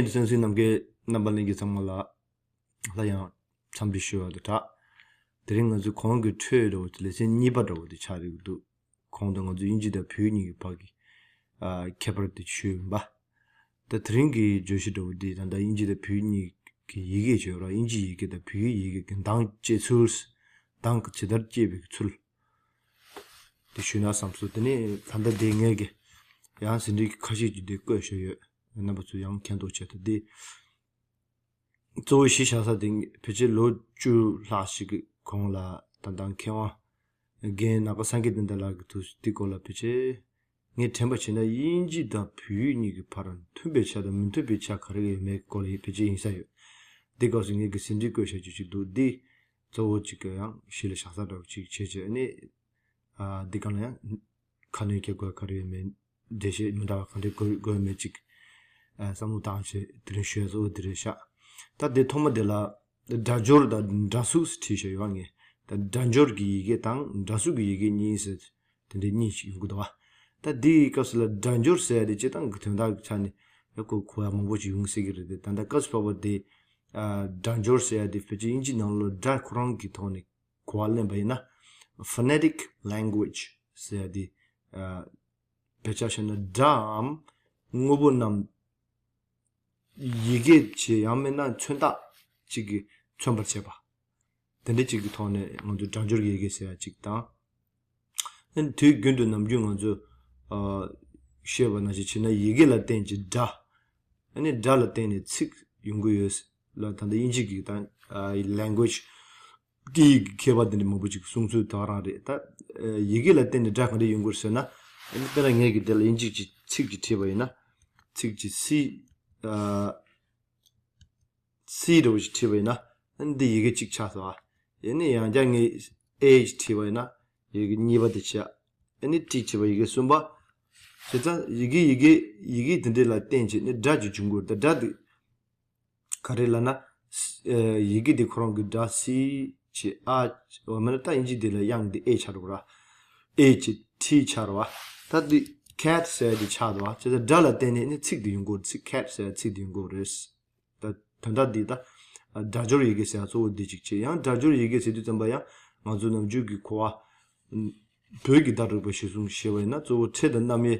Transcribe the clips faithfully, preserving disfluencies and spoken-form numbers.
གསན་གཟིགས་གནང་མཁན་རྣམ་པ་ལྷན་རྒྱས་ཚང་མ་ལ་སླར་ཡང་འཚམས་འདྲི་ཞུ་བ་དང་སྦྲགས། དེ་རིང་ང་ཚོས་གོང་གི་འཕྲོས་འདྲ་བོ་དེ་ལེ་ཚན་གཉིས་པ་འདྲ་བོ་དེ་ཆགས་ཀྱི་འདུག་གོང་དུ་ང་ཚོས་དབྱིན་ཇི་དང་བོད་ཡིག་གཉིས་ཀྱི་བར་གྱི་ཨ་ཁྱད་པར་དེ་ཞུས་ཡིན་པ། ད་དེ་རིང་གི་བརྗོད་གཞི་འདྲ་བོ་འདི་ད་ལྟ་དབྱིན་ཇི་དང་བོད་ཡིག་གཉིས་ཀྱི་ཡི་གེ་བརྗོད་ར། དབྱིན་ཇིའི་ཡི་གེ་དང་བོད་ཡིག་ཡི་གེ་གི་གདངས་སྐྱེ་ཚུལ། གདངས་ཇི་ལྟར་སྐྱེ་བའི་ཚུལ་དེ་ཞུས་ན་བསམ་སོང་། དེ་ནས་ད་ལྟ་དེ་ངས་ཀྱི་ཡང་ཟིན་བྲིས་ཀྱི་ཁ་ཤས་ཀྱི་དེ་བཀོད་བཞག་ཡོད། རྣམ་པ་ཚོས་ཡང་མཁྱེན་རྟོགས་བྱེད་དུ་འདི། གཙོ་བོ་གཞི་བཞག་ས་དེ་ཕལ་ཆེར་ལོ་བཅུ་ལྷག་ཞིག་གི་གོང་ལ་ད་ལྟ་མཁས་དབང་རྒན་ནག་པ་སངས་རྒྱས་བསྟན་དར་ལགས་ཀྱི་ཐུགས་སུ་དེ་སྐོར་ལ་ཕལ་ཆེར་ངས་དྲན་པ་བྱས་ན་དབྱིན་ཇི་དང་བོད་ཡིག་གཉིས་ཀྱི་བར་མཐུན་པའི་ཆ་དང་མི་མཐུན་པའི་ཆ་ག་རེ་ཡོད་མེད་སྐོར་ལ་ཕལ་ཆེར་ཡིན་ས་ཡོད། འདི་སྐབས་སུ་ངས་ཀྱི་ཟིན་བྲིས་བཀོད་བཞག་རྒྱུ་ཞིག་འདུག་འདི་གཙོ་བོ་གཅིག་གི་ཡང་གཞི་ལ་བཞག་ས་འདྲ་བོ་གཅིག་བྱས་བྱས་ནས་ཨ་འདི་གང་ལ་ཡང་ཁ་སྣོན་བྱེད་དགོས་ག་རེ་ཡོད་མེད། འགྲེལ་བཤད་མི་འདྲ་བ་གང་འདྲ་དགོས་དགོས་མེད་ཅིག་ཨ་བསམ་བློ་བཏང་བྱས་དེ་རིང་ཞུ་ཡ་གཙོ་བོ་དེ་རེད་ཤག་ད་དེ་ཐོག་མ་དེ་ལ་སྒྲ་སྦྱོར་དང་སྒྲ་གཟུགས་སུ་བྲིས་བཞག་ཡོད་ངས། ད་སྒྲ་སྦྱོར་གྱི་ཡི་གེ་དང་སྒྲ་གཟུགས་ཀྱི་ཡི་གེ་གཉིས་ཟེར་དེ་འདྲའི་གཉིས་ཤིག་ཡོང་གི་འདུག་བ། ད་དེའི་སྐབས་སུ་ལ་སྒྲ་སྦྱོར་ཟེར་ཡ་དེ་སྤྱིར་བཏང་གི་དོན་དག་གི་ཆ་ནས་ཡག་པོ་གོ་ཡ་མང་པོ་ཞིག་ཡོང་སྲིད་ཀྱི་རེད་དེ། ད་ལྟ་སྐབས་སུ་བབས་པ་དེ་ཨ་སྒྲ་སྦྱོར་ཟེར་ཡ་དེ་ཕལ་ཆེར་དབྱིན་ཇི་ནང་ལ་སྒྲ་ཁོ་རང་གི་ཐོག་ནས་གོ་བ་ལེན་པ་ཡིན་ན། Phonetic language ཟེར་ཡ་དེ་ཨ་དཔེ་ཆ་བཞག་ན་སྒྲའམ་དངོས་པོ་རྣམས་ཡི་གེ་བྱས་ཡང་མིན་ན་མཚོན་རྟགས་གཅིག་གིས་མཚོན་པར་བྱེད་པ། དེ་འདྲ་གཅིག་གི་ཐོག་ནས་ང་ཚོས་སྒྲ་སྦྱོར་ཡི་གེ་ཟེར་ཡ་གཅིག་དང་། ཨ་ནི་དུས་རྒྱུན་དུ་ནམ་རྒྱུན་ང་ཚོས་ཨ་བཤད་པ་ནང་བཞིན་བྱས་ན་ཡི་གེ་ལ་བརྟེན་གྱི་སྒྲ། ཨ་ནི་སྒྲ་ལ་བརྟེན་ནས་ཚིག་ཡོང་གི་ཡོད་ལ། ད་ལྟ་དབྱིན་ཇི་གི་དང་ཨ་language གི་མཁས་པ་དེ་འདྲ་མང་པོ་ཅིག་གསུང་ཚུལ་དེ་ག་རང་རེད། ད་ཡི་གེ་ལ་བརྟེན་ནས་སྒྲ་ག་འདྲ་ཡོང་དགོས་ཟེར་ན། ཨ་ནི་དཔེར་ན་ངས་ཀྱི་དེ་ལ་དབྱིན་ཇི་གི་ཚིག་ཅིག་བྲིས་པ་ཡིན་ན། ཚིག་ཅིག་སི་ཨ་སི་འདྲ་བོ་ཞིག་བྲིས་པ་ཡིན་ན། ཨ་ནི་འདི་ཡི་གེ་གཅིག་ཆགས་སོང་ཨ། ཡིན་ནའི་ཡང་བསྐྱར་ངས་ཨེ་ཅིག་བྲིས་པ་ཡིན་ན་ཡི་གེ་གཉིས་པ་དེ་ཆགས། ཨ་ནི་ཏི་བྲིས་པ་ཡི་གེ་གསུམ་པ། བྱས་ཙང་ཡི་གེ་ཡི་གེ་ཡི་གེ་དེ་འདྲ་ལ་བརྟེན་བྱས་ནས་སྒྲ་ཅིག་འབྱུང་གི་ཡོད་རེད། ད་སྒྲ་དེ་ག་རེ་ལབ་ན། ཨ་ཡི་གེ་དེ་ཁོ་རང་གི་སྒྲ་སི་ཅེ་ཨ་ཅེ་འོ་མ་ན་ད་དབྱིན་ཇི་དེ་ལ་དབྱངས་དེ་ཨེ་ཆགས་འགྲོ་གི་ར། ཨེ་ཅེ་ཊི་ཆགས་ར་བ། ད་དེ་ཁེ་ཊི་ཟེར་ཡ་དེ་ཆགས་འདུག་བ། བྱས་ཙང་སྒྲ་ལ་བརྟེན་ནས་ནི་ཚིག་དེ་ཡོང་གི་ཡོད་རེད། ཚིག་ཁེ་ཊི་ཟེར་ཡ་ཚིག་དེ་ཡོང་གི་ཡོད་རེད། ད་དོན་དག་འདི་ད་སྒྲ་སྦྱོར་ཡི་གེ་ཟེར་ཡ་གཙོ་བོ་འདི་གཅིག་བྱས། ཡང་སྒྲ་སྦྱོར་ཡི་གེ་ཟེར་དུས་ཙམ་པ་ཡང་ང་ཚོ་ནམ་རྒྱུན་གྱི་གོ་བ་བོད་ཀྱི་བརྡ་སྤྲོད་པ་གཞིར་བཟུང་བྱས་པ་ཡིན་ན། གཙོ་བོ་ཕྲད་དང་རྣམ་དབྱེ་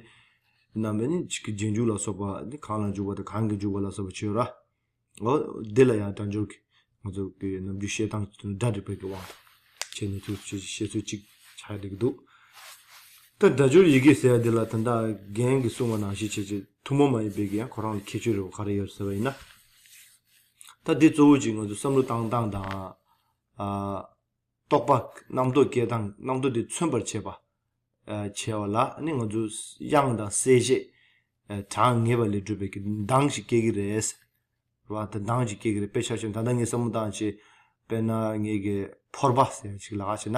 རྣམ་དབྱེ་ནི་གཅིག་གི་རྗེས་འཇུག་ལ་སོགས་པ་ནི་གང་ལ་འཇུག་པ་དང་གང་གིས་འཇུག་པ་ལ་སོགས་པ་བྱས་ཡོད་ར། འོ་འདི་ལ་ཡང་སྒྲ་སྦྱོར་གྱི་ང་ཚོ་གི་ནམ་རྒྱུན་བཤད་སྟངས་ཀྱི་དོན་སྒྲ་སྒྲིག་པའི་གི་དབང་དུ་བྱས་ནས་ཚུལ་བཤད་ཚུལ་གཅིག་ཆགས་བསྡད་ཀྱི་འདུག་ད་སྒྲ་སྦྱོར་ཡི་གེ་ཟེར་ཡ་འདི་ལ་ད་ལྟ་རྒན་གྱིས་གསུངས་པ་ནང་བཞིན་བྱས་བྱས་ཐུན་མོང་མ་ཡིན་པའི་གི་ཡང་ཁོ་རང་ལ་ཁྱད་ཆོས་རེ་བ་ག་རེ་ཡོད་ཟེར་བ་ཡིན་ན། ད་འདི་གཙོ་བོ་གཅིག་ང་ཚོ་བསམ་བློ་བཏང་སྟངས་དང་། ཨ་རྟོག་པ་རྣམ་རྟོག་སྐྱེ་སྟངས། རྣམ་རྟོག་འདི་མཚོན་པར་བྱེད་པ། ཨ་བྱས་པ་ལ་ནི་ང་ཚོ་དབྱངས་དང་གསལ་བྱེད་ཨ་གྲངས་ངེས་པ་ལས་གྲུབ་པའི་གི་གདངས་ཤིག་སྐྱེ་གི་རེད། རེད་བ། ད་གདངས་ཤིག་སྐྱེ་གི་རེད། དཔེ་ཆ་བཞག་ན་ད་ལྟ་ངས་བསམ་བློ་བཏང་བྱས། དཔེར་ན་ངས་གི་ཕོར་པ་ཟེར་ཡ་ཞིག་ལབ་པ་བྱས་ན།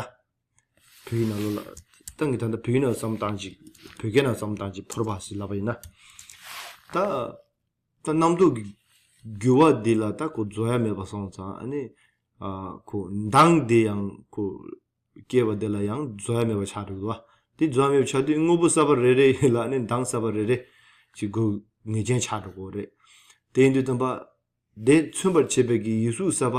བོད་ཡིག་ནང་ལོགས་ལ་ད་ངས་ད་ལྟ་བོད་ཡིག་ནང་བསམ་བློ་བཏང་བྱས། བོད་སྐད་ནང་བསམ་བློ་བཏང་བྱས་ཕོར་པ་ཟེར་ལབ་པ་ཡིན་ན། ད་ད་རྣམ་རྟོག་གི་རྒྱུ་བ་འདི་ལ་ད་ཁོ་རྫོགས་ཡ་མེད་པ་སོང་ཙང་། ཨ་ནི་ཨ་ཁོ་གདངས་འདི་ཡང་ཁོ་སྐྱེ་བ་འདི་ལ་ཡང་རྫོགས་ཡ་མེད་པ་ཆགས་འགྲོ་གི་འདུག་བ། དེ་རྫོགས་ཡ་མེད་པ་ཆགས་དུས་དངོས་པོ་གསར་པ་རེ་རེ་ལ་ནི་གདངས་གསར་པ་རེ་རེ་ཅིག་དགོས་ངེས་ཅན་ཆགས་འགྲོ་གི་རེད། དེ་ཡིན་དུས་ཙམ་པ། དེ་མཚོན་པར་བྱེད་པའི་གི་ཡིག་གཟུགས་གསར་པ་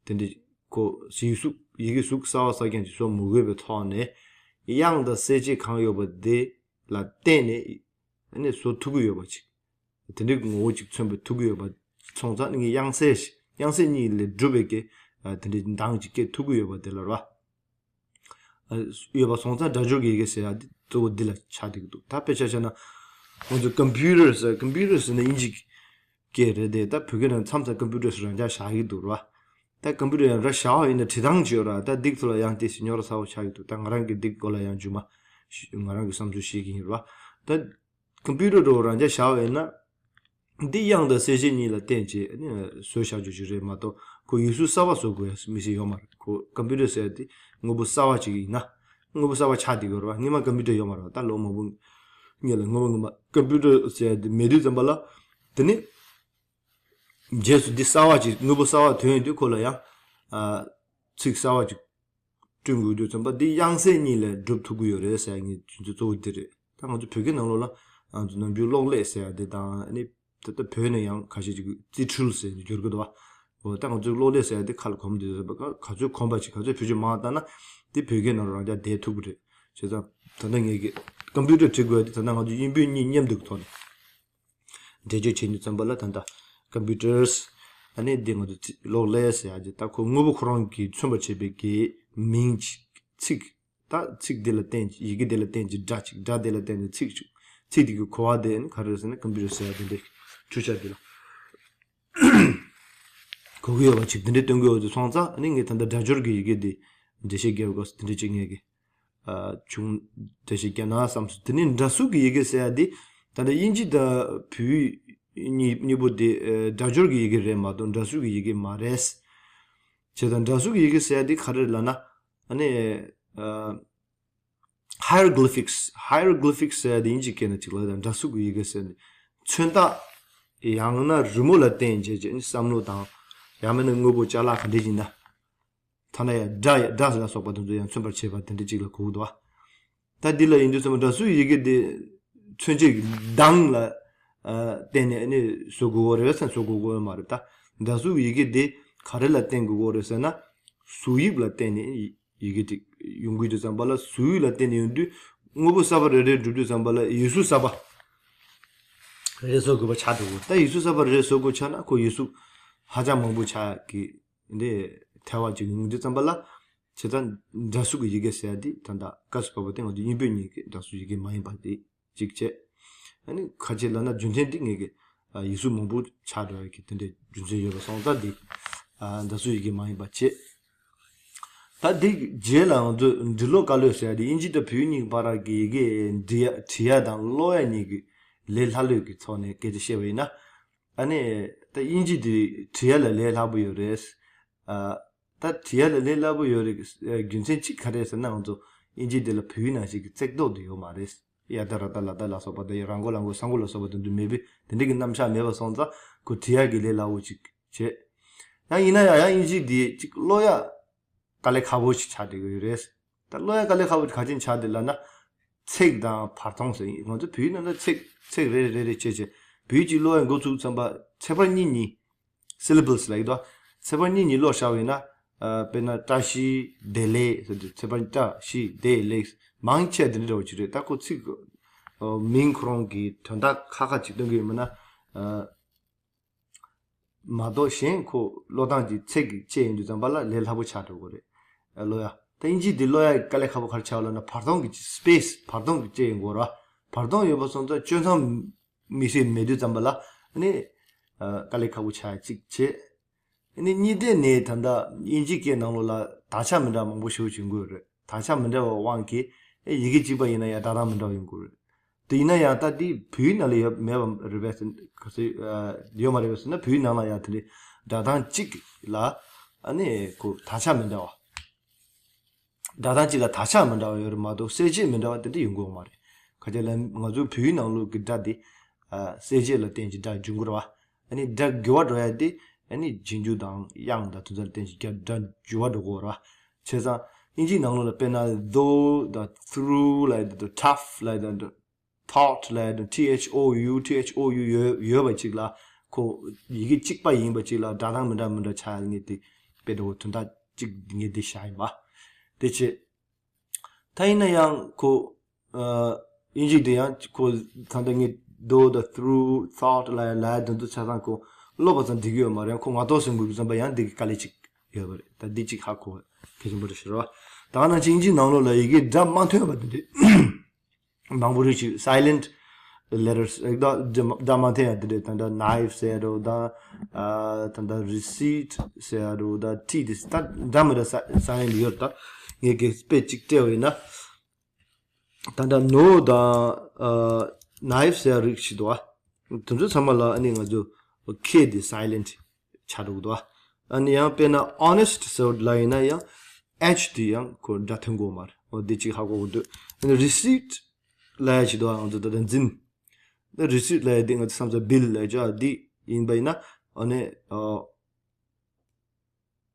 དེ་འདྲ་ཁོ་ཡིག་གཟུགས་ཡི་གེ་གཟུགས་གསར་པ་གསར་རྐྱང་ཅིག་བཟོ་མི་དགོས་པའི་ཐོག་ནས། དབྱངས་དང་གསལ་བྱེད་གང་ཡོད་པ་དེ་ལ་བརྟེན་ནས་ནི་བཟོ་ཐུབ་ཀྱི་ཡོད་པ་ཅིག་དེ་འདྲའི་ངོ་བོ་ཅིག་མཚོན་པ་ཐུབ་ཀྱི་ཡོད་པ་སོང་ཙང་ནི་དབྱངས་གསལ་དབྱངས་གསལ་གཉིས་ལས་གྲུབ་པའི་གི་དེ་འདྲའི་གདངས་ཅིག་སྐྱེ་ཐུབ་ཀྱི་ཡོད་པ་དེ་ལ་རེད་བ། ཡོད་པ་སོང་ཙང་སྒྲ་སྦྱོར་གྱི་ཡི་གེ་ཟེར་ཡ་འདི་གཙོ་བོ་འདི་ལ་ཆགས་བསྡད་ཀྱི་འདུག་ད་དཔེ་ཆ་བཞག་ན་ང་ཚོ་ཀམ་པུ་ཊར་ཟེར། ཀམ་པུ་ཊར་ཟེར་ན་དབྱིན་ཇི་སྐད་རེད་དེ། ད་བོད་སྐད་ནང་མཚམས་མཚམས་ཀམ་པུ་ཊར་ཟེར་རང་འཇགས་བཞག་གི་འདུག་ར། ད་ཀམ་པུ་ཊར་ཡང་ར་བཞག་པ་ཡིན་ན་བྲིས་སྟངས་ཅིག་ཡོད་ར། ད་འདི་ཚོ་ལ་ཡང་དེ་སེ་ཉོ་ར་ཚ་བོ་ཆགས་ཀྱི་འདུག་ད་ང་རང་གི་འདི་སྐོར་ལ་ཡང་རྗེས་མ་ང་རང་གི་བསམ་ཚུལ་བཤད་ཀྱི་ཡིན་ར། ད་ཀམ་པུ་ཊར་འདྲ་བོ་རང་འཇགས་བཞག་པ་ཡིན་ན། འདི་དབྱངས་དང་གསལ་བྱེད་གཉིས་ལ་བརྟེན་བྱས་ནས་བཟོས་བཞག་རྒྱུ་ཞིག་རེད་མ་གཏོགས། ཁོ་ཡིག་གཟུགས་གསར་པ་བཟོ་དགོས་ཡ་མི་སྲིད་ཡོད་མ་རེད། ཁོ་ཀམ་པུ་ཊར་ཟེར་ཡ་དེ་དངོས་པོ་གསར་པ་ཅིག་ཡིན་ན། དངོས་པོ་གསར་པ་ཆགས་བསྡད་ཡོད་རེད་བ། སྔོན་མ་ཀམ་པུ་ཊར་ཡོད་མ་རེད་བ། ད་ལོ་མང་པོ་སྔོན་ལ་སྔོན་མ་སྔོན་མ་ཀམ་པུ་ཊར་ཟེར་ཡ་དེ་མེད་དུས་ཙམ་པ་ལ། དེ་ནི་རྗེས་སུ་འདི་གསར་པ་ཅིག་དངོས་པོ་གསར་པ་ཐོན་ཡོང་དུས་ཁོ་ལ་ཡང་ཨ་ཚིག་གསར་པ་ཅིག་བསྐྲུན་དགོས་དུས་ཙམ་པ། འདི་དབྱངས་གསལ་གཉིས་ལས་སྒྲུབ་ཐུབ་ཀྱི་ཡོད་རེད་ཟེར་ཡ་ངའི་རྒྱུ་མཚན་གཙོ་བོ་འདི་རེད། ད་ང་ཚོ་བོད་སྐད་ནང་ལོགས་ལ་ང་ཚོ་ནམ་རྒྱུན་གློག་ཀླད་ཟེར་ཡ་འདི་དང་ཨ་ནི་ ད་ལྟ་བོད་ནས་ཡང་ཁ་ཤས་ཅིག་རྩིས་འཕྲུལ་ཟེར་ནས་སྦྱོར་གི་འདུག་བ། འོ་ད་ང་ཚོའི་གློག་ཀླད་ཟེར་ཡ་དེ་ཁ་ལ་གོམས་བསྡད་ཡོད་པ། ག་ག་ཚོད་གོམས་པ་ཅིག་ག་ཚོད་བེད་སྤྱོད་མང་བ་བཏང་ན་དེ་བོད་སྐད་ནང་ལ་རང་འཇགས་བསྡད་ཐུབ་ཀྱི་རེད། བྱས་ཙང་ད་ལྟ་ངེད་ཀྱི་ཀམ་པུ་ཊར་བྲིས་དགོས་ཡ་དེ་ད་ལྟ་ང་ཚོ་དབྱིན་བོད་གཉིས་མཉམ་དུ་གི་ཐོག་ནས་འགྲེལ་བརྗོད་བྱེད་དུས་ཙམ་པ་ལ་ད་ལྟ་ཀམ་པུ་ཊར་ཨ་ནི་འདི་ང་ཚོ་རྩིས་གློག་ཀླད་ཟེར་ཡ་ཅིག་ད་ཁོ་དངོས་པོ་ཁོ་རང་གིས་མཚོན་པར་བྱེད་པའི་གི་མིང་ཅིག་ཚིག་ད་ཚིག་འདི་ལ་བརྟེན་ཅིག་ཡི་གེ་འདི་ལ་བརྟེན་ཅིག་སྒྲ་ཅིག་སྒྲ་འདི་ལ་བརྟེན་ནས་ཚིག་ཅིག་ཚིག་འདི་གི་གོ་བ་དེ་ནི་ག་རེ་རེད་ཟེར་ན་ཀམ་པུ་ཊར་ཟེར་ཡ་དེ་འདྲའི་འཕྲུལ་ཆས་འདི་ལ་གོ་གི་ཡོད་པ་ཅིག་འདི་འདྲའི་སྟོན་གི་ཡོད་དུས་སོང་ཙང་ཨ་ནི་ངས་ད་ལྟ་སྒྲ་སྦྱོར་གྱི་ཡི་གེ་འདི་འགྲེལ་བཤད་རྒྱག་དགོས་འདི་འདྲའི་ཅིག་ངས་གི་ཨ་བྱུང་འགྲེལ་བཤད་རྒྱག་ན་བསམ་སོང་། དེ་ནི་འདྲ་གཟུགས་ཀྱི་ཡི་གེ་ཟེར་ཡ་འདི་ད་ལྟ་དབྱིན་ཇི་དང་བོད་ཡིག་གཉིས་གཉིས་པོ་འདི་ཨ་སྒྲ་སྦྱོར་གྱི་ཡི་གེ་རེད་མ་གཏོགས་འདྲ་གཟུགས་ཀྱི་ཡི་གེ་མ་རེད། བྱས་ཙང་འདྲ་གཟུགས་ཀྱི་ཡི་གེ་ཟེར་ཡ་འདི་ག་རེ་རེད་ལབ་ན། ཨ་ནི་ཨ་hieroglyphics hieroglyphics ཟེར་ཡ་འདི་དབྱིན་ཇིའི་སྐད་ནང་ཅིག་ལ་ཡང་འདྲ་གཟུགས་ཀྱི་ཡི་གེ་ཟེར་ནས་མཚོན་རྟགས་ཡང་ན་རི་མོ་ལ་བརྟེན་བྱས་བྱས་ནས་བསམ་བློ་དང་ཡང་མིན་ན་དངོས་པོ་ཅ་ལག་ག་འདྲ་ཡིན་ན། ཐ་ན་ཡང་སྒྲ་ཡང་སྒྲ་ལ་སོགས་པ་དེ་ཚོ་ཡང་མཚོན་པར་བྱེད་པ་དེ་འདྲ་ཅིག་ལ་གོ་གི་འདུག་བ། ད་འདི་ལ་ཡིན་དུས་ཙམ་པ་འདྲ་གཟུགས་ཡི་གེ་འདི་མཚོན་བྱེད་ཀྱི་གདངས་ལ་ཨ་བརྟེན་ནས་ཨ་ནི་བཟོ་དགོས་ཀྱི་རེད་བས་ཟེར་ན་བཟོ་དགོས་ཀྱི་མ་རེད། ད་འདྲ་གཟུགས་ཡི་གེ་འདི་ག་རེ་ལ་བརྟེན་དགོས་ཀྱི་རེད་ཟེར་ན་གཟུགས་དབྱིབས་ལ་བརྟེན་ནས་ཡི་གེ་དེ་ཡོང་གི་ཡོད་དུས་ཙམ་པ་ལ་གཟུགས་དབྱིབས་ལ་བརྟེན་ནས་ཡོང་དུས་དངོས་པོ་གསར་པ་རེ་རེ་འགྲུབ་དུས་ཙམ་པ་ལ་ཡིག་གཟུགས་གསར་པ་རེ་རེ་བཟོ་དགོས་པ་ཆགས་འགྲོ་གི། ད་ཡིག་གཟུགས་གསར་པ་རེ་རེ་བཟོ་དགོས་ཆགས་ན་ཁོ་ཡིག་གཟུགས་ཧ་ཅང་མང་པོ་ཆགས་ཀྱི་འདི་ཐལ་བ་ཅིག་ཡོང་དུས་ཙམ་པ་ལ། བྱས་ཙང་འདྲ་གཟུགས་ཀྱི་ཡི་གེ་ཟེར་ཡ་འདི་ད་ལྟ་སྐབས་སུ་བབས་པ་དེ་ང་ཚོ་དབྱིན་བོད་གཉིས་ཀྱི་འདྲ་གཟུགས་ཡི་གེ་མ་ཡིན་པ་དེ་གཅིག་བྱས། ཨ་ནི་ཁ་ཆེ་ལབ་ན་རྒྱུ་མཚན་འདི་ངེད་ཀྱི་ཨ་ཡིག་གཟུགས་མང་པོ་ཆགས་འགྲོ་ཡ་གི་དེ་འདྲའི་རྒྱུ་མཚན་ཡོད་པ་སོང་ཙང་འདི་ཨ་འདྲ་གཟུགས་ཡི་གེ་མ་ཡིན་པ་བྱས། ད་འདི་རྗེས་ལ་ང་ཚོས་འབྲི་ཀློག་བཀའ་སློབ་ཟེར་ཡ་འདི་དབྱིན་ཇི་དང་བོད་གཉིས་ཀྱི་བར་གྱི་ཡི་གེ་འབྲི་ཡ་བྲི་ཡ་དང་ཀློག་ཡ་གཉིས་ཀྱི་ལས་སླ་ལོས་ཀྱི་ཐོག་ནས་སྐད་ཆ་བཤད་པ་ཡིན་ན། ཨ་ནི་ད་དབྱིན་ཇི་འདི་བྲི་ཡ་ལ་ལས་སླ་པོ་ཡོད་རེད། ཨ་ད་བྲི་ཡ་ལ་ལས་སླ་པོ་ཡོད་རེད། རྒྱུ་མཚན་གཅིག་ག་རེ་ཟེར་ན་ང་ཚོ་དབྱིན་ཇི་འདི་ལ་བོད་ཡིག་ནང་བཞིན་གྱི་བརྩེགས་ཐོག་འདི་ཡོད་མ་རེད། ཡ་ད་ར་ད་ལ་ད་ལ་སོགས་པ་དང་ར་མགོ་ལ་མགོ་ས་མགོ་ལ་སོགས་པ་དེ་འདུག་མེད་པས་དེ་འདྲ་གི་རྣམ་གཞག་མེད་པ་སོང་ཙང་ཁོ་བྲི་ཡ་གི་ལས་སླ་པོ་ཅིག་བྱས། ཡང་ཡིན་ན་ཡང་ཡང་དབྱིན་ཇི་འདི་ཅིག་ཀློག་ཡ་དཀའ་ལས་ཁག་པོ་ཞིག་ཆགས་བསྡད་ཀྱི་ཡོད་རེད། ད་ཀློག་ཡ་དཀའ་ལས་ཁག་པོ་ག་ཅིན་ཆགས་བསྡད་ལབ་ན། ཚེག་དང་བར་སྟོང་ཟེར་ཡིན། ང་ཚོ་བོད་ཡིག་ནང་ད་ཚེག་ཚེག་རེ་རེ་རེ་རེ་བྱས་བྱས་བོད་ཡིག་ཅིག་ཀློག་ཡ་འགོ་ཚུགས་ཙམ་པ་ཚེག་བར་གཉིས་གཉིས། syllables ལབ་ཀྱི་འདུག་ཚེག་བར་གཉིས་གཉིས་ཀློག་བཞག་པ་ཡིན་ན། ཨ་དཔེར་ན་བཀྲ་ཤིས་བདེ་ལེགས་ཟེར་དུས་ཚེག་བར་བཀྲ་ཤིས་བདེ་ལེགས་མང་ཆེ་དེ་འདྲ་འདྲ་བོ་ཅིག་རེད། ད་ཁོ་ཚིག་ཨ་མིང་ཁོ་རང་གི་དོན་དག་ཁག་ཁག་ཅིག་སྟོན་གྱི་ཡོད་མིན་ན། ཨ་མ་གཏོགས་གཞན་ཁོ་ཀློག་སྟངས་ཀྱི་ཚེག་གི་བཅད་ཡོང་དུས་ཙམ་པ་ལ་ལས་སླ་པོ་ཆགས་འགྲོ་གི་རེད། ཨ་ཀློག་ཡ། ད་དབྱིན་ཇི་འདི་ཀློག་ཡ་དཀའ་ལས་ཁག་པོ་ག་རེ་ཆགས་ལབ་ན་བར་སྟོང་གི་space བར་སྟོང་གི་བཅད་ཡོང་གི་རེད་བ། བར་སྟོང་ཡོད་པ་སོང་ཙང་སྤྱོད་མཚམས་མི་སྲིད་མེད་དུས་ཙམ་པ་ལ་ཨ་ནི་ཨ་དཀའ་ལས་ཁག་པོ་ཆགས་ཡ་གཅིག་བྱས། ཨ་ནི་གཉིས་དེ་ནས་ད་ལྟ་དབྱིན་ཇིའི་སྐད་ནང་ལོགས་ལ་དག་ཆ་མི་འདྲ་མང་པོ་ཞེ་པོ་ཅིག་ཡོང་གི་ཡོད་རེད། དག་ཆ་མི་འདྲ་བའི་དབང་གིས་ཨེ་ཡི་གེ་གཅིག་པ་ཡིན་ན་ཡང་སྒྲ་གདངས་མི་འདྲ་བ་ཡོང་གི་རེད། དེ་ཡིན་ན་ཡང་ད་འདི་བོད་ཡིག་ནང་ལ་ཡོད་མེད་པ་རེད་པས་ཟེར་ག་ཚོད་ཡོད་མ་རེད་པས་ཟེར་ན་བོད་ཡིག་ནང་ལ་ཡང་དེ་འདྲའི་སྒྲ་གདངས་གཅིག་ལ་ཨ་ནི་ཁོ་དག་ཆ་མི་འདྲ་བ། སྒྲ་གདངས་གཅིག་ལ་དག་ཆ་མི་འདྲ་བ་ཡོད་རེད་མ་གཏོགས་གསལ་བྱེད་མི་འདྲ་བ་དེ་འདྲ་ཡོང་གི་ཡོད་མ་རེད། ག་ཅི་ལ་ང་ཚོའི་བོད་ཡིག་ནང་ལོགས་ཀྱི་སྒྲ་དེ་ཨ་གསལ་བྱེད་ལ་བརྟེན་གྱི་སྒྲ་འབྱུང་གི་རེད་བ། ཨ་ནི་སྒྲ་འགྱུར་བ་འགྲོ་ཡ་དེ་ཨ་ནི་རྗེས་འཇུག་དང་དབྱངས་དང་དེ་ཚོ་ལ་བརྟེན་གྱི་སྒྲ་སྒྲ་འགྱུར་བ་འགྲོ་གི་ཡོད་རེད་བ། བྱས་ཙང་དབྱིན་ཇིའི་ནང་ལོགས་ལ་དཔེར་ན་though དང་through ལབ་ཡ་དེ་དང་tough ལབ་ཡ་དེ་དང་thought ལབ་ཡ་དེ་དང་T H O U T H O U ཡོད་ཡོད་པ་ཅིག་ལ་ཁོ་ཡི་གེ་གཅིག་པ་ཡིན་པ་ཅིག་ལ་སྒྲ་གདངས་མི་འདྲ་མི་འདྲ་ཆགས་ཡ་ངེས་དེ་དཔེ་འདྲ་བོ་དོན་དག་གཅིག་ངེས་དེ་བཞག་ཡིན་པ། དེ་བྱས། ད་ཡིན་ན་ཡང་ཁོ་ཨ་དབྱིན་ཇི་དེ་ཡང་ཁོ་ད་ལྟ་ངས་though དང་through thought ལབ་ཡ་ལབ་ཡ་དེ་ཚོ་ཆ་ཚང་ཁོ་ཀློག་པ་ཙམ་འགྲིག་གི་ཡོད་མ་རེད། ཁོ་ངག་ཐོག་གསུང་དགོས་ཀྱི་བསམ་པ་ཡང་འགྲིག་གི་དཀའ་ལས་ཅིག་ཡོད་པ་རེད། ད་འདི་གཅིག་ཧ་གོ་གལ་ཆེན་པོ་རེད་ཤག་རེད་བ། ད་ག་ནང་བཞིན་དབྱིན་ཇིའི་ནང་ལོགས་ལ་ཡི་གེ་སྒྲ་མ་ཐོན་པ་དེ་འདྲས་མང་པོ་རེད་ཅིག silent letters ཨེ་ད་སྒྲ་མ་ཐོན་ཡ་དེ་འདྲས་ད་ལྟ་knife ཟེར་ཡ་རོ་ད་ཨ་ད་ལྟ་receipt ཟེར་ཡ་རོ་ད་T དེ་ད་འདྲ་མི་འདྲ་silent ཡོད་རེད། ད་ངས་གི་དཔེ་གཅིག་སྤྲད་པ་ཡིན་ན། ད་ལྟ་no དང་ཨ་knife ཟེར་ཡ་རིགས་ཤིག་འདུག་ཨ། དེ་ཚོ་ཚང་མ་ལ་ཨ་ནི་ང་ཚོ་K དེ་silent ཆགས་འགྲོ་གི་འདུག་ཨ། ཨ་ནི་ཡང་དཔེར་ན་honest ཟེར་བ་ལ་ཡིན་ན་ཡང་H དེ་ཡང་ཁོ་སྒྲ་ཐོན་གོ་མ་རེད། འོ་དེ་གཅིག་ཧ་གོ་གི་འདུག་ཨ་ནི་receipt ལབ་ཡ་ཞིག་འདུག་ཨ། ང་ཚོ་ད་ལྟ་འཛིན། ད་receipt ལབ་ཡ་དེ་ང་ཚོ་བསམ་ཚུལ་bill ལབ་ཡ་ཅིག་ཨ་དེ་ཡིན་པ་ཡིན་ན་ཨ་ནི་ཨ།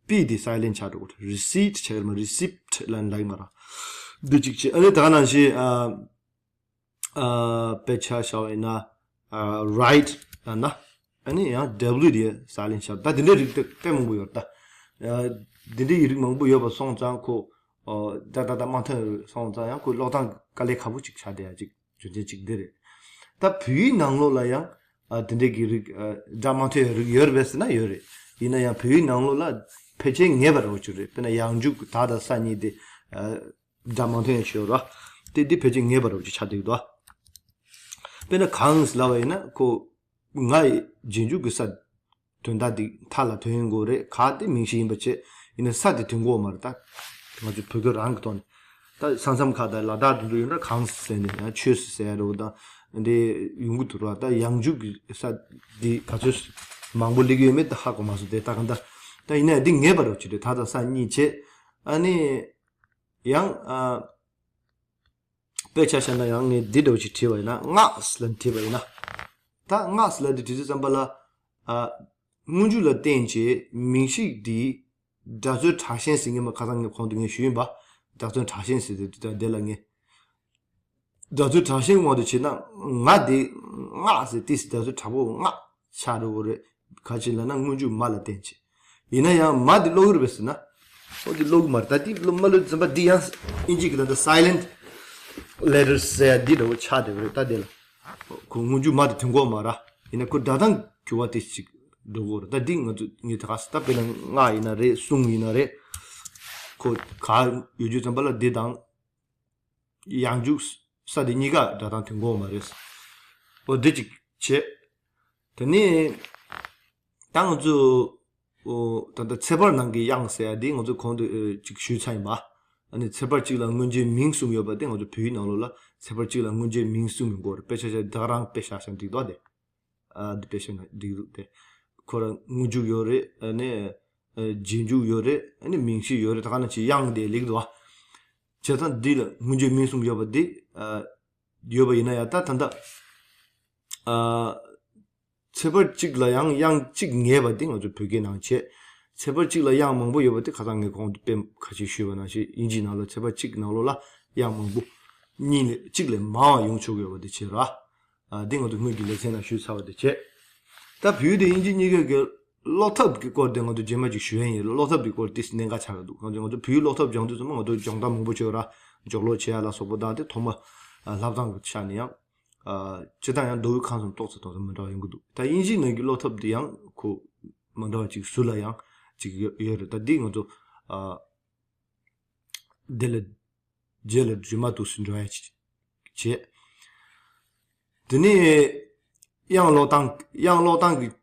P དེ་silent ཆགས་འགྲོ་གི་རེད། receipt བྱས་མ་receipt ལབ་ལབ་ཀྱི་མ་རེད། འདི་གཅིག་བྱས། ཨ་ནི་ད་ག་ནང་བཞིན་ཨ་ཨ་དཔེ་ཆ་བཞག་པ་ཡིན་ན་ཨ་write ལབ་ན། ཨ་ནི་ཡང་W དེ་སའི་ལེན་ཊི་ཆགས། ད་དེ་འདྲའི་རིགས་དེ་དཔེ་མང་པོ་ཡོད་རེད་ད། ཨ་དེ་འདྲའི་རིགས་མང་པོ་ཡོད་པ་སོང་ཙང་ཁོ། ཨོ་ད་ད་ད་མ་ཐོན་སོང་ཙང་ཡང་ཁོ་ཀློག་སྟངས་དཀའ་ལས་ཁག་པོ་ཅིག་ཆགས་བསྡད་ཡ་ཅིག་རྒྱུ་མཚན་གཅིག་འདི་རེད། ད་བོད་ཡིག་ནང་ལོགས་ལ་ཡང་ཨ་དེ་འདྲའི་གི་རིགས་ཨ་སྒྲ་མ་ཐོན་ཡ་རིགས་ཡོད་རེད་པས་ཟེར་ན་ཡོད་རེད། ཡིན་ན་ཡང་བོད་ཡིག་ནང་ལོགས་ལ་ཕལ་ཆེར་ངེས་པ་རེད་བ་ཅིག་རེད། དཔེར་ན་ཡང་འཇུག་ད་དང་ས་གཉིས་དེ་ཨ་སྒྲ་མ་ཐོན་ཡ་ཅིག་ཡོད་རེད་བ། དེ་འདི་ཕལ་ཆེར་ངེས་པ་རེད་བ་ཅིག་ཆགས་བསྡད་ཀྱི་འདུག་དཔེར་ན་གང་ཟེར་ལབ་པ་ཡིན་ན་ཁོ། ང་ཡི་རྗེས་འཇུག་གི་ས་དོན་དག་འདི་མཐའ་ལ་དོན་ཡོང་དགོས་རེད། ག་དེ་མིང་གཞི་ཡིན་པ་བྱས་ཡིན་ན་ས་དེ་དོན་གོ་མ་རེད་ད། ང་ཚོ་བོད་སྐད་རང་གི་ཐོག་ནས་ད་ས་མཚམས་ཁག་དང་ལ་དྭགས་དེ་ཚོ་ཡོད་ན་གངས་ཟེར་ནས་ཡང་ཆོས་ཟེར་ཡ་རེད་ད། འདི་ཡོང་གི་འདུག་ར། ད་ཡང་འཇུག་གི་ས་འདི་ག་ཚོད་མང་པོ་སླེབས་ཡོད་མེད་ད་ཧ་གོ་མ་སོང་དེ་ད་གང་ད། ད་ཡིན་ན་འདི་ངེས་པ་རེད་ཅི་རེད། ད་དང་ས་གཉིས་བྱས་ཨ་ནི་ཡང་ཨ། དཔེ་ཆ་བཞག་ན་ཡང་ངས་འདི་འདྲ་བོ་ཅིག་བྲིས་པ་ཡིན་ན་སྔགས་ལ་བྲིས་པ་ཡིན་ན། ད་སྔགས་ལ་འདི་བྲིས་ཙམ་པ་ལ། ཨ། སྔོན་འཇུག་ལ་བརྟེན་བྱས་མིང་གཞི་འདི་སྒྲ་རྩོལ་དྲག་ཞན་ཟེར་མཁན་མ་ཁ་སང་ངས་གོང་དུ་ངས་ཞུས་ཡིན་པ། སྒྲ་རྩོལ་དྲག་ཞན་ཟེར་དེ་དེ་ལ་ངས། སྒྲ་རྩོལ་དྲག་ཞན་དབང་དུ་བྱས་ན་ང་འདི་སྔགས་ཟེར་ཏི་སི་སྒྲ་རྩོལ་དྲག་པོ་སྔགས་ཆགས་འགྲོ་གི་རེད། ག་ཅི་ལབ་ན་སྔོན་འཇུག་མ་ལ་བརྟེན་བྱས། ཡིན་ན་ཡང་མ་འདི་ཀློག་གི་རེད་པས་ཟེར་ན། ཨོ་འདི་ཀློག་གི་མ་རེད། ད་འདི་ཀློག་མ་ཀློག་ཙམ་པ་འདི་ཡང་ཨིན་ཇི་གི་ད་ལྟ་silent letters ཟེར་ཡ་འདི་འདྲ་བོ་ཆགས་བསྡད་པ་རེད། ད་འདི་ལ་ཁོ་སྔོན་འཇུག་མ་དེ་དོན་གོ་མ་ར། ཡིན་ན་ཁོ་སྒྲ་གདངས་འགྱུར་བ་དེ་ཅིག་འགྲོ་གི་རེད། ད་འདི་ང་ཚོ་ངས་ད་ག་ས་ད་དཔེར་ན་སྔགས་ཡིན་ན་རེད། གསུང་ཡིན་ན་རེད། ཁོ་ག་ཡོད་རྒྱུ་ཙམ་པ་ལ་འདི་དང་། ཡང་འཇུག་ས་དེ་གཉིས་ཀ་སྒྲ་གདངས་དོན་གོ་མ་རེད། ཨོ་འདི་གཅིག་བྱས། དེ་ནས་ད་ང་ཚོ་ཨོ་ད་ལྟ་ཚེག་བར་ནང་གི་དབྱངས་ཟེར་ཡ་དེ་ང་ཚོ་གོང་དུ་ཨེ་གཅིག་ཞུས་ཚར་ཡིན་པ། ཨ་ནི་ཚེག་བར་གཅིག་ལ་མངོན་བརྗོད་མིང་གསུམ་ཡོད་པ་དེ་ང་ཚོ་བོད་ཡིག་ནང་ལོགས་ལ་ཚེག་བར་གཅིག་ལ་མངོན་བརྗོད་མིང་གསུམ་ཡོད་དགོས་རེད། དཔེ་ཆ་བཞག་བདག་རང་དཔེ་བཞག་བཞག་འགྲིག་འདུག་དེ། ཨ་འདི་དཔེ་བཞག་ན་འགྲིག་འདུག་དེ། ཁོ་རང་སྔོན་འཇུག་ཡོད་རེད། ཨ་ནི། རྗེས་འཇུག་ཡོད་རེད། ཨ་ནི་མིང་གཞི་ཡོད་རེད། ད་ག་ནང་བཞིན་དབྱངས་དེ་ལེགས་འདུག་བ། བྱས་ཙང་འདི་ལ་སྔོན་བརྗོད་མིང་གསུམ་ཡོད་པ་འདི། ཨ། ཡོད་པ་ཡིན་ན་ཡང་ད་ད་ལྟ། ཨ། ཚེག་བར་གཅིག་ལ་ཡང་དབྱངས་གཅིག་ངེས་པ་འདི་ང་ཚོ་བོད་སྐད་ནང་བྱས། ཚེག་བར་གཅིག་ལ་དབྱངས་མང་པོ་ཡོད་པ་དེ་ཁ་སང་ངས་གོང་དུ་དཔེ་ཁ་ཤས་ཞུས་པ་ནང་བཞིན་དབྱིན་ཇིའི་ནང་ལ་ཚེག་བར་གཅིག་ནང་ལོགས་ལ་དབྱངས་མང་པོ། གཉིས་ལས་གཅིག་ལས་མང་བ་ཡོང་ཆོག་གི་ཡོད་པ་དེ་བྱས་ར། ཨ། འདི་ང་ཚོ་སྔོན་གྱི་ལེ་ཚན་ནང་ཞུས་ཚར་བ་དེ་བྱས། ད་བོད་དང་དབྱིན་ཇི་གཉིས་ཀའི་གི་ཀློག་ཐབས་ཀྱི་སྐོར་དེ་ང་ཚོ་རྗེས་མ་ཅིག་ཞུ་ཡ་ཡིན། ཀློག་ཐབས་ཀྱི་སྐོར་དེ་གནད་འགག་ཆགས་ཀྱི་འདུག་ང་ཚོ་ང་ཚོ་བོད་ཡིག་ཀློག་ཐབས་སྦྱང་དུས་ཙམ་པ་ང་ཚོ་སྦྱོང་སྟངས་མང་པོ་བྱོས་ར། སྦྱོར་ཀློག་བྱེད་ཡ་ལ་སོགས་པ་དང་དེ་ཐོག་མ་ཨ་ལྷབ་སྟངས་ཀྱི་ཆ་ནས་ཡང་། ཨ། སྤྱིར་བཏང་ཡང་མདོ་དབུས་ཁམས་གསུམ་ཏོག་ཙམ་ཏོག་ཙམ་མི་འདྲ་བ་ཡོང་གི་འདུག་ད་དབྱིན་ཇིའི་ནང་གི་ཀློག་ཐབས་དེ་ཡང་ཁོ་མི་འདྲ་བ་ཅིག་ཟུར་ལ་ཡང་ཅིག་ཡོད་ཡོད་རེད། ད་འདི་ང་ཚོ་ཨ། དེ་ལ་རྗེས་ལ་རྗེས་མ་འདུག་སེ་འགྲོ་ཡ་ཅིག་བྱེད། དེ་ནས་དབྱངས་ཀློག་སྟངས་དབྱངས་ཀློག་སྟངས་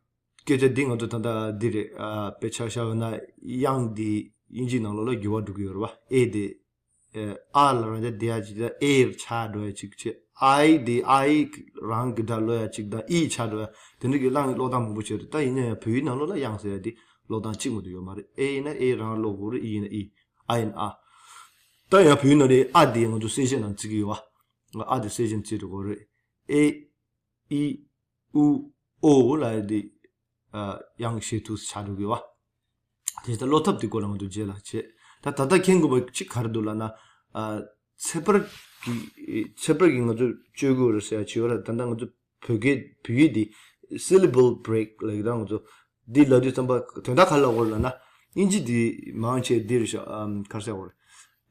ཀྱི་སྐད་ཆ་འདི་ང་ཚོ་ད་ལྟ་འདི་རེད། ཨ། དཔེ་ཆ་བཞག་ཡོད་ན་དབྱངས་འདི་དབྱིན་ཇིའི་ནང་ལོགས་ལ་འགྱུར་བ་འགྲོ་གི་ཡོད་རེད་བ། ཨེ་དེ་ཨ་ལ་རང་འཇགས་བསྡད་ཡ་ཅིག་དང་ཨེ་ཆགས་འགྲོ་ཡ་ཅིག་བྱེད། ཨའི་དེ་ཨའི་རང་གི་སྒྲ་ཀློག་ཡ་ཅིག་དང་ཨི་ཆགས་འགྲོ་ཡ་དེ་འདྲ་གི་དབྱངས་ཀློག་སྟངས་མང་པོ་བྱས་རེད། ད་ཡིན་ན་ཡང་བོད་ཡིག་ནང་ལོགས་ལ་དབྱངས་ཟེར་ཡ་དེ་ཀློག་སྟངས་གཅིག་མ་གཏོགས་ཡོད་མ་རེད། ཨེ་ཡིན་ན་ཨེ་རང་ཀློག་དགོས་རེད། ཨི་ཡིན་ན་ཨི། ཨ་ཡིན་ཨ། ད་ཡང་བོད་ཡིག་ནང་ལ་ཨ་དེ་ང་ཚོ་གསལ་བཤད་ནང་བརྩི་གི་ཡོད་བ། ང་ཨ་དེ་གསལ་བཤད་བརྩི་འགྲོ་དགོས་རེད། ཨེ། ཨི། ཨུ། ཨོ་ལ་དེ། ཨ། དབྱངས་ཤེས་ཐུབ་ཆགས་འགྲོ་གི་ཡོད་བ། དེ་ལྟར་ཀློག་ཐབས་དེ་སྐོར་ལ་ང་ཚོ་རྗེས་ལ་བྱེད། ད་ད་ལྟ་མཁྱེན་དགོས་པ་གཅིག་ག་རེ་འདུག་ལབ་ན། ཨ། ཚེག་བར་གྱི་ཚེག་བར་གྱི་ང་ཚོ་སྤྱོད་དགོས་རེད་ཟེར་ཡ་བྱས་ཡོད་ར། ད་ལྟ་ང་ཚོ་བོད་སྐད་བོད་ཡིག་འདི་syllable break ལབ་ཀྱི་ད་ང་ཚོ་འདི་ལབ་དུས་ཙམ་པ་དོན་དག་ག་རེ་ལབ་དགོས་ལབ་ན། དབྱིན་ཇི་འདི་མང་ཆེ་འདི་རེད་ཤག་ཨམ་ག་རེ་ཟེར་དགོས་རེད།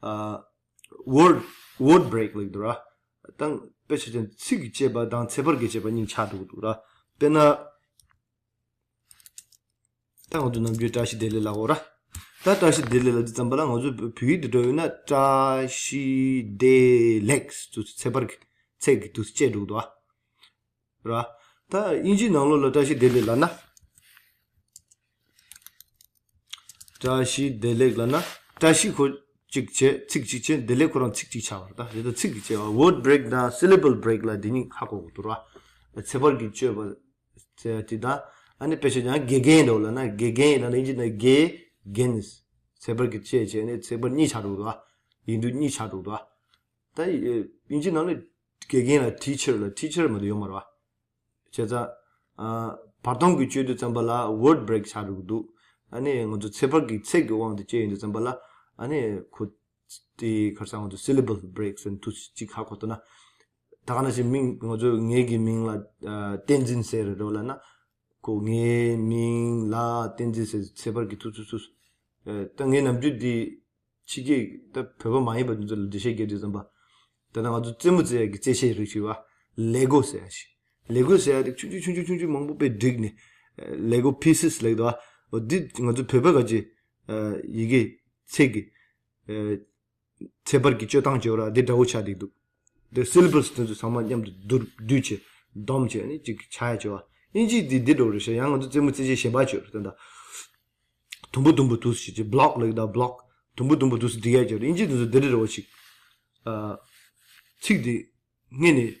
ཨ། word word break ལབ་ཀྱི་འདུག་ར། ད་དཔེ་ཆ་ཅན་ཚིག་གི་བཅད་པ་དང་ཚེག་བར་གྱི་བཅད་པ་གཉིས་ཆགས་འགྲོ་གི་འདུག་ར། དཔེར་ན། ད་ང་ཚོ་ནམ་རྒྱུན་བཀྲ་ཤིས་བདེ་ལེགས་ལབ་དགོས་ར། ད་བཀྲ་ཤིས་བདེ་ལེགས་ལབ་དུས་ཙམ་པ་ལ་ང་ཚོ་བོད་ཡིག་དེ་འགྲོ་ཡོད་ན་བཀྲ་ཤིས་བདེ་ལེགས་དུས་ཚེག་བར་གྱི་ཚེག་གི་དུས་བཅད་འགྲོ་གི་འདུག་ཨ། ར། ད་དབྱིན་ཇིའི་ནང་ལོགས་ལ་བཀྲ་ཤིས་བདེ་ལེགས་ལབ་ན། བཀྲ་ཤིས་བདེ་ལེགས་ལབ་ན། བཀྲ་ཤིས་ཁོ་གཅིག་བྱས་ཚིག་གཅིག་བྱས། བདེ་ལེགས་ཁོ་རང་ཚིག་གཅིག་ཆགས་པ་རེད། ད་དེ་ད་ཚིག་གི་བཅད་པ་word break དང་syllable break ལ་དེ་གཉིས་ཧ་གོ་དགོས་འདུག་ར། ཚེག་བར་གྱི་བཅད་པ་ཟེར་ཡ་དེ་དང་། ཨ་ནི་དཔེ་ཆ་ཡང་དགེ་རྒན་འདྲ་བོ་ལབ་ན། དགེ་རྒན་ལབ་ན་དབྱིན་ཇི་ནང་དགེ་རྒན། ཚེག་བར་གྱི་བཅད་བྱས་ནས་ཚེག་བར་གཉིས་ཆགས་འགྲོ་གི་འདུག་ར། ཡིན་དུས་གཉིས་ཆགས་འགྲོ་གི་འདུག་ར། ད་དབྱིན་ཇི་ནང་ལ་དགེ་རྒན་ལ་teacher ལ་teacher མ་གཏོགས་ཡོད་མ་རེད་བ། བྱས་ཙང་། ཨ། བར་སྟོང་གི་བཅད་དུས་ཙམ་པ་ལ་word break ཆགས་འགྲོ་གི་འདུག་ཨ་ནི་ང་ཚོ་ཚེག་བར་གྱི་ཚེག་གི་དབང་དུ་བཅད་ཡོང་དུས་ཙམ་པ་ལ། ཨ་ནི་ཁོ་དེ་ག་རེ་ཟེར། ང་ཚོ་syllable break ཟེར་ནས་དུས་གཅིག་ཧ་གོ་ཐུབ་ན། ད་ག་ནང་བཞིན་མིང་ང་ཚོ་ངེད་ཀྱི་མིང་ལ་ཨ་བསྟན་འཛིན་ཟེར་རེད་བ་ལབ་ན། ཁོ་ངའི་མིང་ལ་བསྟན་འཛིན་ཟེར་ཚེ་བར་གྱི་ཐུག་ཚུག་ཚུག་ཨ་ད་ངའི་ནམ་རྒྱུན་འདི་ཕྱི་རྒྱལ་ད་བོད་པ་མ་ཡིན་པ་འདི་ཚོ་ལ་འགྲེལ་བཤད་རྒྱག་དུས་ཙམ་པ། ད་ལྟ་ང་ཚོ་རྩེད་མོ་རྩེ་ཡག་གི་རྩེད་ཆས་རིགས་ཤིག་ཡོད་པ། ལེ་གོ་ཟེར་ཡག་ཞིག་ལེ་གོ་ཟེར་ཡག་རིགས་ཆུང་ཆུང་ཆུང་ཆུང་ཆུང་ཆུང་མང་པོ་དཔེ་བསྒྲིགས་ནས་ལེ་གོ་ཕི་སིས་ལབ་འདུག་པ། འོ་འདི་ང་ཚོ་བོད་པ་ག་ཅིག་ཡི་གེ་ཚེག་གི་ཚེ་བར་གྱི་སྤྱོད་སྟངས་བྱེད་པ་ར་འདི་འདྲ་བོ་ཆགས་བསྡད་འདུག་དེ་སི་ལེ་བསི་དེ་ཚོ་ཚང་མ་མཉམ་དུ་བསྡུར་བསྡུས་བྱས་སྡོམ་བྱས་ནས་ཅིག་ཆགས་ཡག་བྱེད་པ། ཨིན་ཇི་འདི་འདི་འདྲ་བོ་རེད་ཤག་ཡང་ང་ཚོ་རྩེད་མོ་རྩེ་བྱེད་གཞན་པ་བྱོས་རེད་ད། དུམ་བུ་དུམ་བུ་དུ་ཞིག་ཅིག་བྷི་ལོག་ལབ་ད་བྷི་ལོག་དུམ་བུ་དུམ་བུ་དུ་སུ་འགྲིག་ཡག་ཅིག་རེད། ཨིན་ཇི་དེ་ཚོ་འདི་འདྲ་འདྲ་བོ་ཞིག་ཨ་ཚིག་འདི་སྔོན་ནས་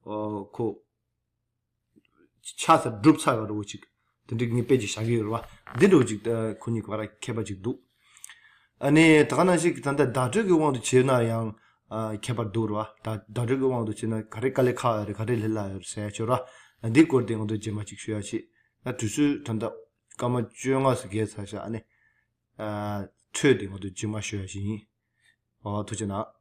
ཨ་ཁོ་ཆགས་ཚར་གྲུབ་ཚར་བ་འདྲ་བོ་ཅིག་དེ་འདྲ་ངས་དཔེ་ཅིག་བཞག་གི་ཡོད་རེད་བ། འདི་འདྲ་བོ་ཅིག་ཨ་ཁོ་གཉིས་ཀ་ར་ཁྱད་པར་ཅིག་འདུག་ཨ་ནི་ད་ག་ནང་བཞིན་གྱི་ད་ལྟ་བརྡ་སྤྲོད་ཀྱི་དབང་དུ་བྱས་ན་ཡང་ཨ་ཁྱད་པར་འདུག་རེད་བ། ད་བརྡ་སྤྲོད་ཀྱི་དབང་དུ་བྱས་ན་ག་རེ་དཀའ་ལས་ཁག་ཡོད་རེད། ག་རེ་ལས་སླ་ཡོད་རེད་ཟེར་ཡག་ཅིག་ཡོད་རེད་བ། འདིའི་སྐོར་དེ་ང་ཚོ་རྗེས་མ་ཅིག་ཞུ་ཡག་བྱེད། ད་དུས་ཚོད་ད་ལྟ་སྐར་མ་བཅོ་ལྔ་ཙམ་བརྒལ་ཚར་ཤག་ཨ་ནི་ཨ་འཕྲོས་དེ་ང་ཚོ་རྗེས་མ་ཞུ་ཡག་བྱེད་ཡིན། ཨོ་ཐུགས་རྗེ་གནང་།